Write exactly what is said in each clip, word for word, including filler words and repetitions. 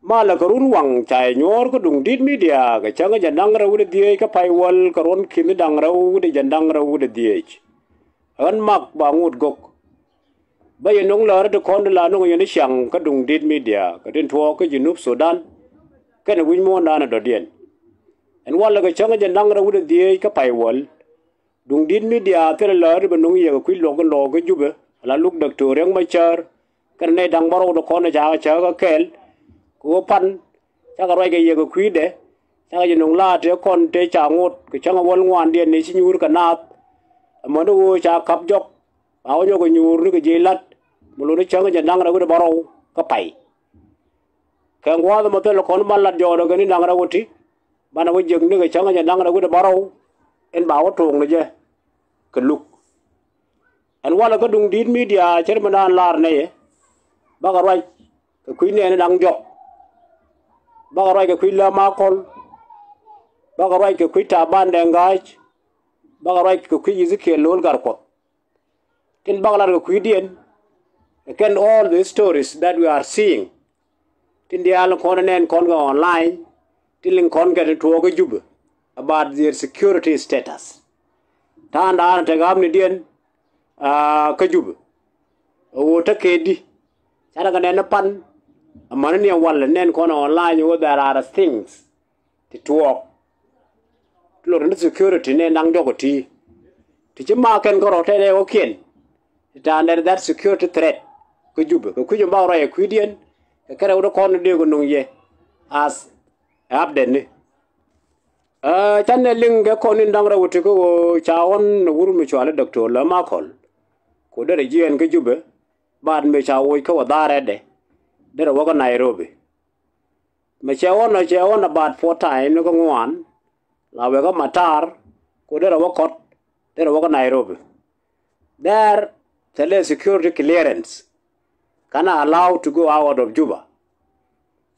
Malɛ kɛ run waŋ ca yɛ nyuɔ̱ɔ̱r kä Duŋdi̱t Media kɛ cäŋ jiɛn da̱ŋ rɛw wi̱cdɛ dhieec kä pay wäl kɛ ruɔ̱n ki̱ni da̱ŋ rɛw wi̱cdɛ jiɛn da̱ŋ rɛw wi̱cdɛ dhieec. Ɣän Mak Baŋut Gök. Bä yɛ no̱ŋ läär ti kɔn ti la no̱ŋ yɛn i̱ ciaŋ kä Duŋdi̱t Media kɛ tin tuɔɔk kä Junub Sudan. Kɛnɛ wi̱c muɔ̱ɔ̱ndan ɛ dɔ̱diɛn. Ɛn walɛ kɛ cäŋ jiɛn da̱ŋ rɛw wi̱cdɛ dhieec kä pay wäl. Duŋdi̱t Media thilɛ läär ti bɛ no̱ŋ yɛ kɛ kui̱ luɔk in lɔɔk kä Jubɛ ala luk Doctor Riek Machar. Kɛnɛ nɛy da̱ŋ bärɔw ti kɔn ɛ ca kɛ cäk kä kɛɛl. Kɛ ɣöö pan cakɛ ruac kɛ yɛ kɛ kui̱dɛ. Cakɛ jɛ no̱ŋ la̱a̱t tëë kɔn tëë ca ŋot kɛ cäŋ ɛ wäl ŋuandiɛn ni ci nyuur kɛ naath. Amäni ɣöö ca ka̱p jɔk ba wä nyɔk kɛ nyuur ni kɛ jiɛc la̱t. Mi lo̱ni cäŋ jiɛn da̱ŋ rɛw wi̱cdɛ bärɔw kä pay. Kɛ ŋua̱a̱th ɛmɔ thilɛ kɔn ban lat jɔɔdɛ kɛ ni da̱ŋ rɛw wi̱cdɛ ti. Banɛ wä jiäkni kɛ cäŋ jiɛn da̱ŋ rɛw wi̱cdɛ bärɔw. Ɛn ba wä tuɔɔk ni jɛ kɛ luk. Ɛn walɛ kä Duŋdi̱t Media cär mi naan lar nɛyɛ. Bakɛ ruac kɛ kui̱ nɛɛni da̱ŋ diɔ̱k. Bakɛ ruac kɛ kui̱ Läm Akɔl. Bakɛ ruac kɛ kui̱ Taban Deng Gai. Bakɛ ruac kɛ kui̱ Ezekiel Lo̱l Gatkuɔth. Tin bakɛ lat kɛ kui̱diɛn. Kɛn all the stories that we are seeing. Tin diaal kɔn nɛn kɔn kɛ online. Tin liŋ kɔn kɛ ti tuɔɔk kä Jubɛ about their security status. Ta̱a̱ da̱a̱n tekɛ amnidiɛn aa kä Jubɛ. Ɛ ɣöö te kɛ di. Canɛ kɛ nɛn ni pan. Amäni ni ɛ walɛ nɛn kɔn online ɣöö there are things ti tuɔɔk. Ti lot ni security ni da̱ŋ diɔ̱k ɛ ti. Ti ci mak kɛn kärɔ̱ tɛn ɛ ɣɔ̱kiɛn. Ti ta̱a̱ nɛn that security threat kä Jubɛ kɛ kui̱c in bak ruac ɛ kui̱diɛn. Kɛ kɛn rɛw ti kɔn ni dee kɛ nuŋ yɛ as ɛ update ni. Ɛ canɛ liŋ kɛ kɔn in da̱ŋ rɛw ti kä ɣöö ca ɣɔ̱n ni wur mi cuali Doctor Läm Akɔl. Ku derɛ jiɛɛn kä Jubɛ. Baat mi ca woc kä wä dha̱a̱r rɛtdɛ derɛ wä kä Nairobi. Mɛ cɛ ɣɔn ɔ cɛ ɣɔn about four time ni kä ŋuan. La wek kä matar ku derɛ wä kɔt derɛ wä kä Nairobi. There thilɛ security clearance. Canɛ allow to go out of Juba.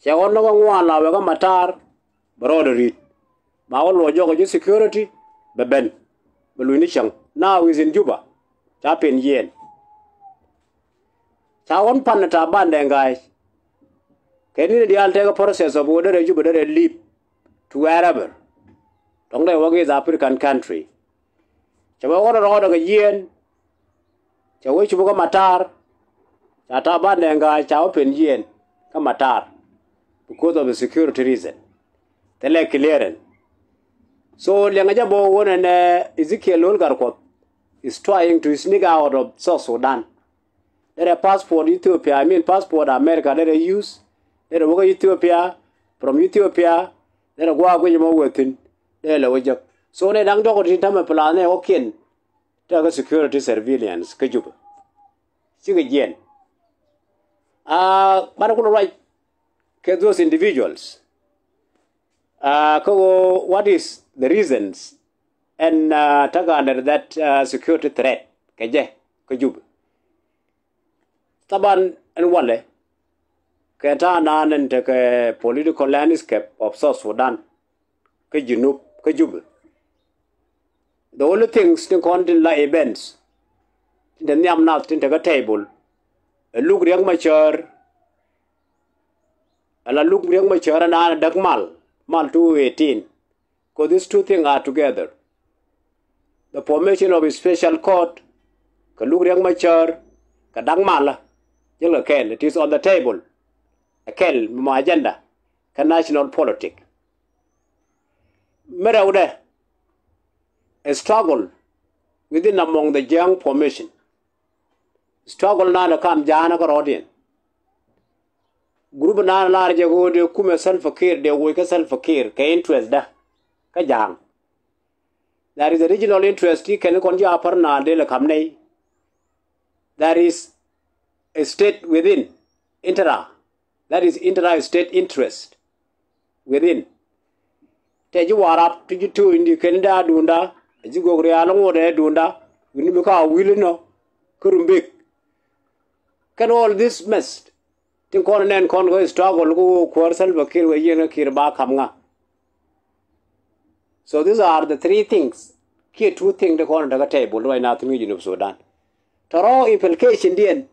Cɛ ɣɔn ni kä ŋuan la wek kä matar. Bɛ rɔɔdɛ ri̱t ba wä luɔc jɔk ji̱ security. Bɛ ben bɛ luny ni cäŋ. Now is in Juba. Ca pen jiɛɛn. Ca ɣɔn pan ni Taban Deng Gai. Kɛ ni ni diaal tekɛ process of wä derɛ Juba derɛ leave to wherever. Tɔŋ dee wä kɛ East African country. Cɛ wä ɣɔn rɔɔdɛ kɛ jiɛɛn. Cɛ wä cup kä matar. Ca Taban Deng Gai ca wä pen jiɛɛn kä matar. Because of the security reason. Thilɛ clearance. So liɛŋɛ jɛ bä wä nɛnɛ Ezekiel Lo̱l Gatkuɔth is trying to sneak out of South Sudan. Derɛ passport Ethiopia, I mean passport America derɛ use. Derɛ wä kä Ethiopia, from Ethiopia derɛ gua̱a̱k guic mɔ wä thi̱n. Derɛ lɛ wä jek. So nɛ da̱ŋ diɔ̱k tin tämɛ plan nɛ wä kiɛn. Tekɛ security surveillance kä Juba. Cikɛ jiɛn. Aa banɛ kulɛ ruac kɛ those individuals. Aa kä ɣöö what is the reasons ɛn aa tekɛ under that aa security threat kɛ jɛ kä Juba. Thaban ɛn walɛ kɛ ta̱a̱ naan ɛn tekɛ political landscape of South Sudan. Kä Junub kä Juba. The only things tin kɔn tin la events tin te nhiam nath tin te kä table. Ɛ luk Riek Machar. Ɛ la luk Riek Machar ɛn an ɛ däk mal, mal two eighteen. Cause these two things are together. The formation of a special court kɛ luk Riek Machar kɛ da̱k malä. Jɛl kɛ kɛl, it is on the table. Ɛ kɛl mɛ agenda kä national politic. Mi rɛwdɛ, a struggle within among the Jiang formation. Struggle nan kam ja̱a̱n kä rɔɔdiɛn. Group nan lar jɛ ɣöö dee kumɛ Salva Kiir, dee woc kä Salva Kiir kɛ interest dä kä ja̱a̱ŋ. There is a regional interest ti kɛn kɔn ji̱ apär naan dee lɛ ka̱m nɛy. There is a state within intra, that is intra state interest within. Tɛ ji̱ Warap ti ji̱ Tuucni kɛn dee a duunda, a ji̱ Gogrial ŋot ɛ duunda wi̱ni mi ka wi̱l inɔ kä Rumbek. Kɛn all this mess. Tin kɔn nɛn kɔn kɛ struggle kä wä kuäär Salva Kiir wee yieen kä Kiir ba ka̱m ŋa. So these are the three things. Kiɛ two things ti kɔn tekɛ table right now thi̱n kä Junub Sudan. Tɔrɔ implication diɛn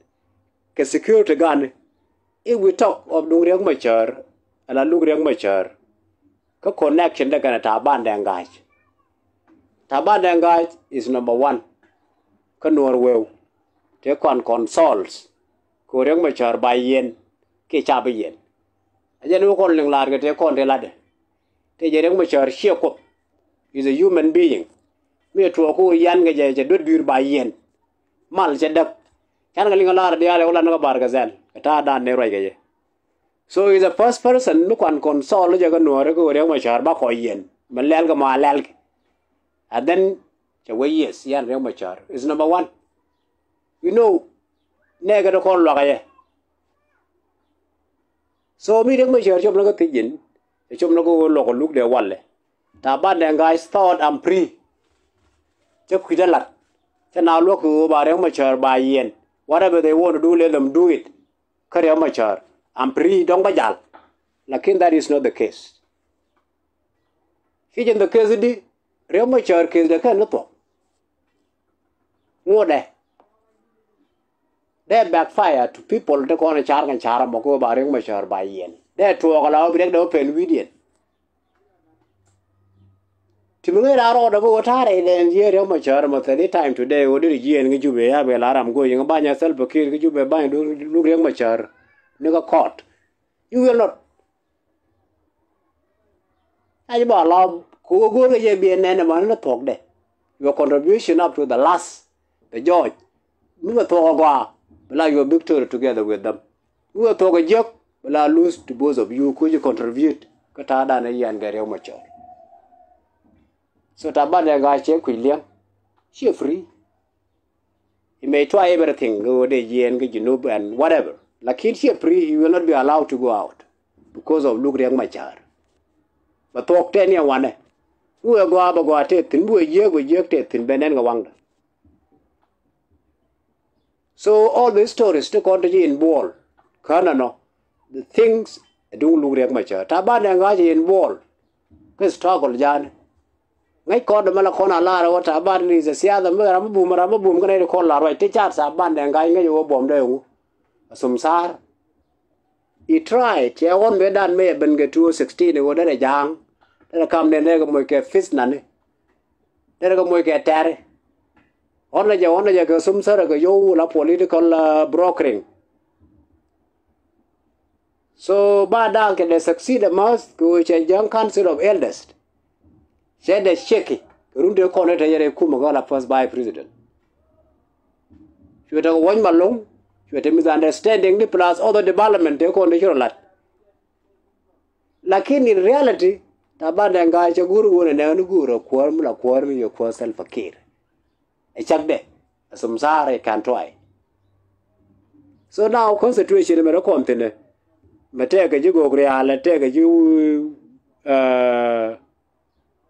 kɛ security gan. If we talk of Duŋ Riek Machar, ala luk Riek Machar kä connection dɛ kɛnɛ Taban Deng Gai. Taban Deng Gai is number one kä Nuɔr weu. Tëë kɔn consults kɛ Riek Machar ba yiɛn kiɛ ca bi yiɛn. A jɛn wä kɔn liŋ laar kɛ tëë kɔn tëë latdɛ. Tëë jɛ Riek Machar ciɛ Kuoth, is a human being. Mi tuɔɔk ku yan kɛ jɛ, cɛ duet dui̱r ba yiɛn. Mal cɛ däk. Can kɛ liŋ laar diaal ɛ wä lan kä Bar Gazal kɛ ta̱a̱ dan ni ruac kɛ jɛ. So is the first person mi kuan consult jɛ kä Nuɔɔri kä Riek Machar ba kɔ yiɛn. Mi lɛl kɛ ma lɛl kɛ. And then cɛ wee, yes, yan Riek Machar is number one. You know, nɛ kɛ dee kɔn luak a yɛ. So mi Riek Machar cop ni kä thiec ji̱n, cɛ cop ni kä wä luɔk luk dee walɛ. Taban Deng Gai thought I'm free. Cɛ kui̱dä lat. Cɛ na luɔk kɛ wä ba Riek Machar ba yiɛn. Whatever they want to do, let them do it. Kä Riek Machar, I'm free, dɔ̱ŋ bä jal. Lakin that is not the case. Ci jɛn the case di, Riek Machar case dɛ kɛn ni thuɔ̱k. Ŋuɔ̱tdɛ. Dee backfire to people ti kɔn car kɛn car mɔ kɛ ba Riek Machar ba yiɛn. Dee tuɔɔk la wä bi Riek dee wä pɛn wi̱diɛn. Ti mi ŋäc raan rɔɔdɛ bä wä ta̱a̱ rɛy dɛn jiɛ Riek Machar mɔ thɛli time today wä deri jiɛn kä Jubɛ ya bɛ la ram go̱o̱c ŋä bany a Salva Kiir kä Jubɛ bany luk Riek Machar ni kä court. You will not. Ca ji̱ ba lɔm kɛ wä go̱o̱r kɛ jɛ biɛ nɛn ɛmɔ ni thuɔ̱kdɛ. Your contribution up to the last, the judge. Mi bɛ thuɔ̱k agɔaa, bɛ la your victory together with them. Mi bɛ thuɔ̱k a jiäk, bɛ la lose to both of you, ku ji̱ contribute kä ta̱a̱ dan a yian kɛ Riek Machar. So Taban Deng Gai cɛ kui̱ liɛŋ. Ciɛ free. He may try everything, go dee jiɛn kä Junub and whatever. Lakin ciɛ free, he will not be allowed to go out because of luk Riek Machar. Bɛ thuɔ̱k tɛn yɛ wanɛ. Mi wee gɔaa bɛ gɔaa tëë thi̱n, mi wee jiäk bɛ jiäk tëë thi̱n, bɛ nɛn kɛ waŋdɛ. So all these stories ti kɔn ti ci involve kä nɔnɔ, the things ɛ duŋ luk Riek Machar. Taban Deng Gai ci involve kä struggle jani. Ŋäc kɔn dämɛ la kɔn a lar wä Taban is a siasa mi ram mi bum, ram mi bum kä nɛy ti kɔn lar ruac ti car Taban Deng Gai ŋäc wä buɔm dee ŋu. A Thum Thar. He tried, cɛ ɣɔn mëë dan mëë yɛ ben kɛ two sixteen iwä derɛ ja̱a̱ŋ. Derɛ kam den derɛ kɛ moc kɛ fitna ni. Derɛ kɛ moc kɛ tɛri. Ɣɔn na jɛ, ɣɔn na jɛ kɛ Thum Thar kɛ yio̱w la political, uh, brokering. So ba da̱a̱n kɛ dee succeed a math kɛ ɣöö cɛ Jiɛŋ Council of Elders. Cɛ dee ceki kɛ run tëë kɔn i̱ te yɛrɛ kumɛ kɛ la first vice president. Cuɛ tekɛ wäc ma lo̱ŋ, cuɛ te misunderstanding ni plus other development tëë kɔn i̱ ci rɔ lat. Lakin in reality, Taban Deng Gai cɛ guur wun ɛ nɛɛni guur ɛ kuäär mi la kuäär mi yɛ kuäär Salva Kiir. Ɛ cakdɛ, ɛ Thum Thar ɛ kan try. So now constitution mɛ rɛ kɔn thinɛ, mɛ tɛkɛ ji̱ Gogrial, tɛkɛ ji̱, uh,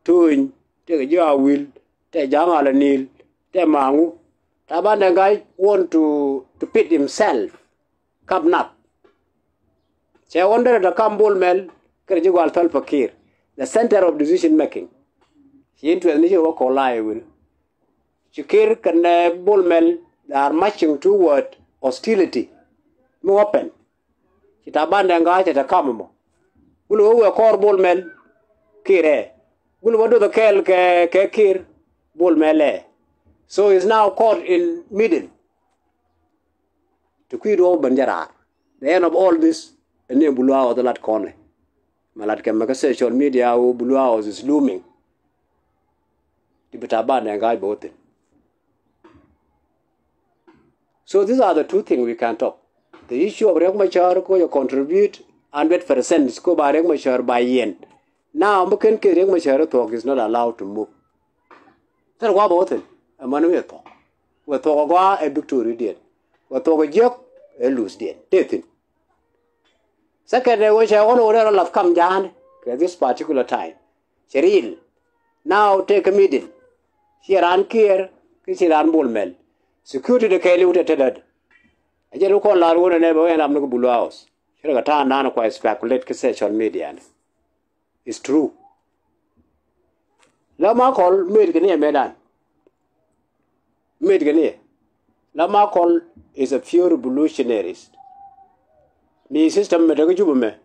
Tuny, tɛkɛ ji̱ Awil, tɛ Ja̱a̱ŋ Ala Nil, tɛ Maŋu. Taban Deng Gai want to, to pit himself. Kam nath. Cɛ ɣɔn derɛ te kam Bol Mel kɛ ji̱ gual Salva Kiir, the center of decision making. Ci interest ni ci wä kɔn la i̱ wi̱n. Ci Kiir kɛnɛ Bol Mel, they are marching toward hostility. Mi weapon. Ci Taban Deng Gai cɛ te kam mɔ. Gul wä wee kɔr Bol Mel Kiir ɛ. Gul wä duth kɛɛl kɛ, kɛ Kiir Bol Mel ɛ. So he's now caught in middle. Ti kui̱ duɔ̱ɔ̱p ben jɛ raar. The end of all this, ɛn ni Blue House lat kɔnɛ. Mɛ lat kɛ mɛ kä social media wä Blue House is looming. Ti bi Taban Deng Gai bɛ wä thin. So these are the two things we can talk. The issue of Riek Machar ko yɛ contribute hundred percent ko ba Riek Machar ba yiɛn. Now mi ken kɛ Riek Machar thuɔk is not allowed to move. Thil gua̱a̱th bä wä thi̱n ɛ män wi̱i̱ thuɔ̱k. Wä thuɔ̱k ɛ gɔaa ɛ victory diɛn. Wä thuɔ̱k ɛ jiäk ɛ luth diɛn. Tëë thi̱n. Second ɛ wä cɛ ɣɔn wä dee rɔ lath kam ja̱a̱n kɛ this particular time. Cɛ riil. Now tëë kä middle. Ciɛ raan Kiir kä ciɛ raan Bol Mel. Security de kɛɛliw tɛ tetdä. Ɛ jɛn wä kɔn la̱r wä nɛ nɛ bɛ wä ɛn ram ni kä Blue House. Cɛ rɛ kɛ ta̱a̱ŋ da̱a̱n kua speculate kä social media ni. It's true. La Makol met kɛ ni ɛ metdan. Met kɛ ni ɛ. La Makol is a pure revolutionaries. Ni system mɛ te kä Jubɛ mɛ.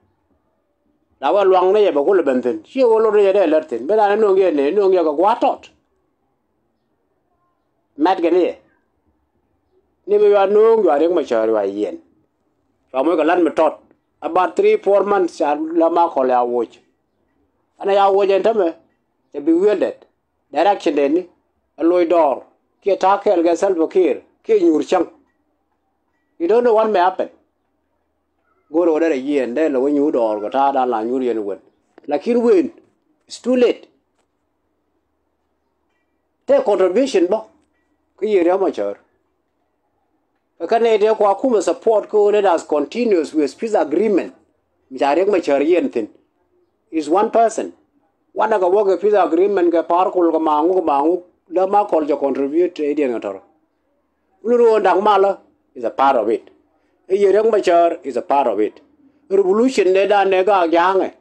La wä luaŋ ni yɛ bɛ kulɛ ben thi̱n. Ci wä lot ni yɛ dee lät thi̱n. Bi la ni no̱o̱ŋ yɛ ni no̱o̱ŋ yɛ kɛ gua̱a̱t tɔt. Mɛt kɛ ni yɛ. Ni bi yua no̱o̱ŋ yua Riek Machar yua yiɛn. Cua moc kɛ la̱t mi tɔt. About three, four months ca la Makol ya woc. Ɛn a ya woc ɛn tämɛ. Cɛ bi wielded. Direction deni. Ɛ loc dɔɔr. Kiɛ ta̱a̱ kɛɛl kɛ Salva Kiir. Kiɛ nyuur cäŋ. You don't know what may happen. Go̱o̱r ɣöö derɛ yiëë ɛn dee lɛ wä nyuur dɔɔr kɛ ta̱a̱ dan la nyuur yɛn wän. Lakin wen, it's too late. Tëë contribution bä kä yiëë Riek Machar. Kɛ kɛn nɛy tëë kua kumɛ support kä ɣöö let us continuous with peace agreement. Mi ca Riek Machar yiɛn thi̱n is one person. Wanɛ kɛ wäkɛ peace agreement kɛ Par Kuol kɛ Maŋu kɛ Maŋu. Dee Makol cɛ contribute tëë diɛn kɛ tɔrɔ. Wulu ruɔ̱ɔ̱n da̱ŋ malä is a part of it. Ɛ yiëë Riek Machar is a part of it. Revolution dee dan dee gaak ja̱a̱ŋɛ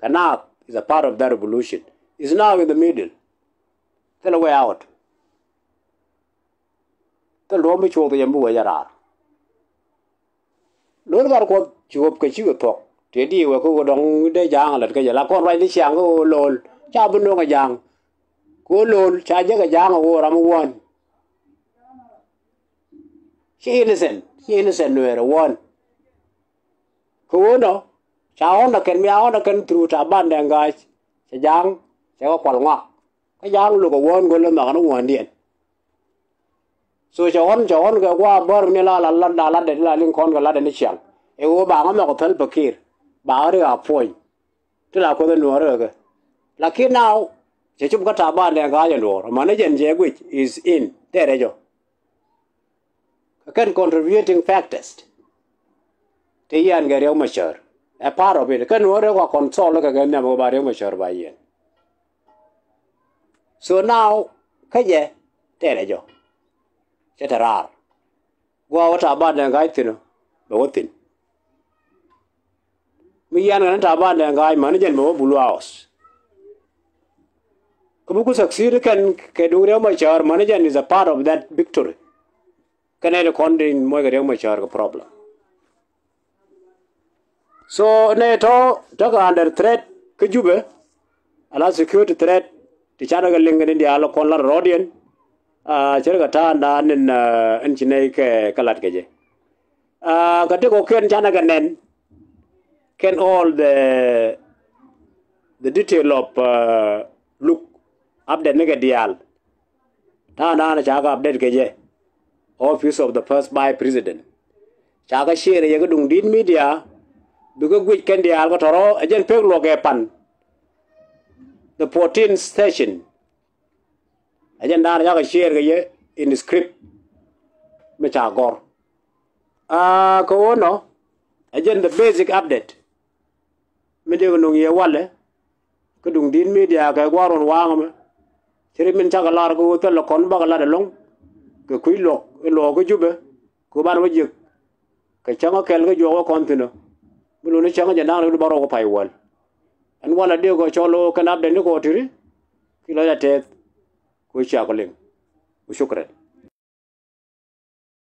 kɛ naath is a part of that revolution. Is now in the middle. Thilɛ way out. Thil duɔ̱ɔ̱m bi cuɔth yɛn bi wec a raar. Lo̱l gat Kuɔth ci ɣöp kɛ cikɛ thuɔ̱k. Tëë di wek kä ɣöö dɔ̱ŋ dee ja̱a̱ŋ a lät kä jɛ la kɔn ruac ni ciaŋ kä ɣöö lo̱l ca bi no̱o̱ŋ a ja̱a̱ŋ. Kɛ ɣöö lo̱l ca jek a ja̱a̱ŋ a ɣöö ram a wuɔ̱n. Ci innocent, ci innocent Nuɛɛr a wuɔ̱n. Kɛ ɣöö nɔ ca ɣɔ̱n a kɛn mi a ɣɔ̱n a kɛn through Taban Deng Gai. Cɛ ja̱a̱ŋ cɛ kɛ kual ŋɔak. Kä ja̱a̱ŋ luk a wuɔ̱n go̱l a nhɔakä ni wuɔ̱ɔ̱ndiɛn. So cɛ ɣɔ̱n, cɛ ɣɔ̱n kɛ gua̱a̱ bär ni la la la la latdɛ ni la liŋ kɔn kɛ latdɛ ni ciaŋ. Ɛ ɣöö ba ŋä nhɔk kɛ Salva Kiir ba ɣä ri a puɔ̱ny. Ti la kuoth ɛ nuɔ̱ɔ̱ri kɛ kɛ. Lakin now cɛ cop kä Taban Deng Gai jɛ nuɔ̱ɔ̱r. Mani jɛn jɛ guic is in tɛɛrɛ jɔ. Kɛ kɛn contributing factors. Ti yian kɛ Riek Machar. Ɛ part of it. Kɛn nuɔ̱ɔ̱ri kua console kɛ kɛ nhiam kɛ ba Riek Machar ba yiɛn. So now kä jɛ tɛɛrɛ jɔ. Cɛ te raar. Gua̱a̱ wä Taban Deng Gai thi̱n ɔ bɛ wä thi̱n. Mi yian kɛn Taban Deng Gai mani jɛn bɛ wä Blue House. Kä bi ku succeed kɛn kɛ duŋ Riek Machar mani jɛn is a part of that victory. Kɛn ɛ ti kɔn din muɔc kɛ Riek Machar kɛ problem. So nɛ tɔ tekɛ under threat kä Jubɛ. Ala security threat ti canɛ kɛ liŋ kɛ ni diaal kɔn lat rɔɔdiɛn. Cɛ rɛ kɛ ta̱a̱ naan in in ci nɛy kɛ kɛ lat kɛ jɛ. Kɛ ti kɔkiɛn canɛ kɛ nɛn kɛn all the the detail of luk update ni kɛ diaal. Ta̱a̱ naan ca kɛ update kɛ jɛ. Office of the First Vice President ca kɛ share yɛ kä duŋ di̱t media. Bikɛ guic kɛn diaal kä tɔrɔ ɛ jɛn pek luɔk kɛ pan. The fourteenth session. Ɛ jɛn da̱a̱n ca kɛ share kɛ yɛ in script mi ca gɔr. Aa kɛ ɣöö nɔ ɛ jɛn the basic update. Mi dee kɛ nuŋ yɛ walɛ kä duŋ di̱t media kɛ gua̱a̱r ruɔ̱n waŋ ɛmɛ. Ci ri min cakɛ lar kɛ ɣöö thilɛ kɔn bakɛ lat ɛlɔ̱ŋ. Kɛ kui̱ luɔk i̱ luɔk kä Jubɛ kɛ ɣöö banɛ wä jiäk. Kɛ cäŋ ɛ kɛl kä juɔk wä kɔn thi̱n ɔ. Mi luni cäŋ ɛ jɛ naŋ rɛw di bä rɔw kɛ pay wäl. Ɛn walɛ dee kɔ cɔl ɣöö kɛn update ni kɔ tiri. Ki lɔc a tɛth. Kɛ ɣöö cia kɔ liŋ. Wa shukran.